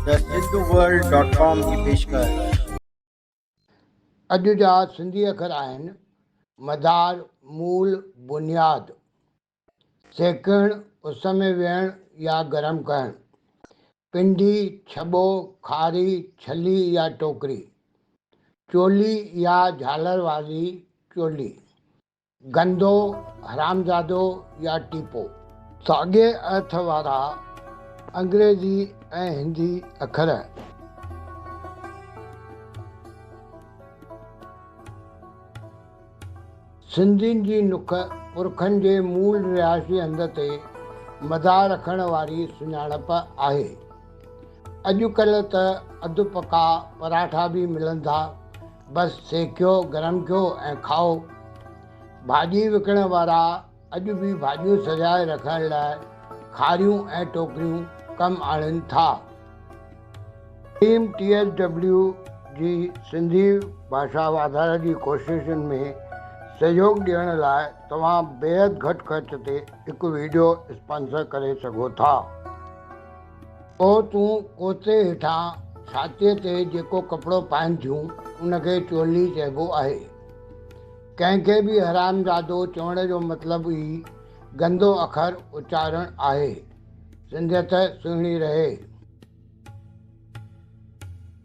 The Sindhu world dot com جي پيشڪش. اڄ جا سنڌي اکر آهن، مدار، مول، بنياد. سيڪڻ، اس ۾ ويهڻ يا گرم ڪرڻ. پنڊي، ڇٻو، کاري، ڇلي يا ٽوڪري. چولي يا جهالر واري چولي. گندو، حرامزادو يا ٽيپو. ساڳئي ارٿ وارا انگريزي ۽ هندي اکر. سنڌين جي نک پرکن جي مول رهائشي هنڌ تي مزار رکڻ واري سڃاڻپ آهي. اڄ ڪلهه ته اڌ پڪا پراٺا به ملن ٿا، بس سيڪيو، گرم ڪيو ۽ کائو. ڀاڄي وڪڻڻ وارا اڄ به ڀاڄيون سجائي رکڻ لاء کاريون ۽ ٽوڪريون ڪم آڻين ٿا. ٽيم ٽي ايس ڊبليو جي سنڌي ڀاشا واڌاري جي ڪوششن ۾ سهيوڳ ڏيڻ لاء توهان بيحد گهٽ خرچ تي هڪ وڊيو اسپانسر ڪري سگهو ٿا. عورتون ڪوتي هيٺان ڇاتيء تي جيڪو ڪپڙو پائين ٿيون، ان کي چولي چئبو آهي. ڪنهن کي به حرامزادو چوڻ جو مطلب ئي گندو اکر اچارڻ آهي. سنڌيت سهڻي رهي.